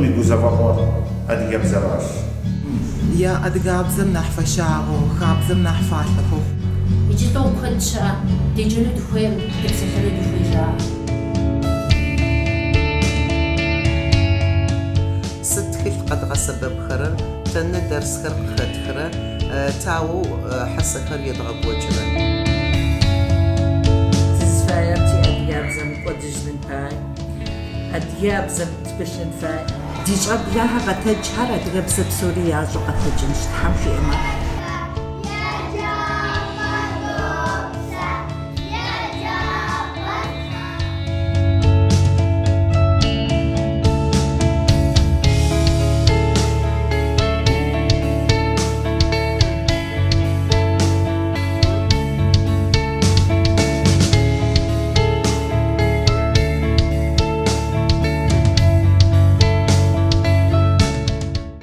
Лъэпкъым и гузэвэгъуэр адыгэбзэращ. Я адыгабзэм нэхъ фэщагъэу, хабзэм нэхъ фалӏэхэу. Иджы лӏо куэд щыӏэ, деджэну дыхуейкъым, дыпсэлъэну дыхуей жаӏэ. Сыд тхылъ къэдгъэсэбэпхэрэр, тэнэ дэрсхэр къыхэтхырэ, таоу хьэсэхэр едгъэкӏокӏырэ? Сызыфаер тиадыгабзэ мыкӏодыжьыным пай, адыгабзэм тыпылъын фай. Ди щӏэблэхэр къэтэджхэр адыгэбзэ псори ящӏэу къэтэджынщ, Тхьэм жиӏэмэ.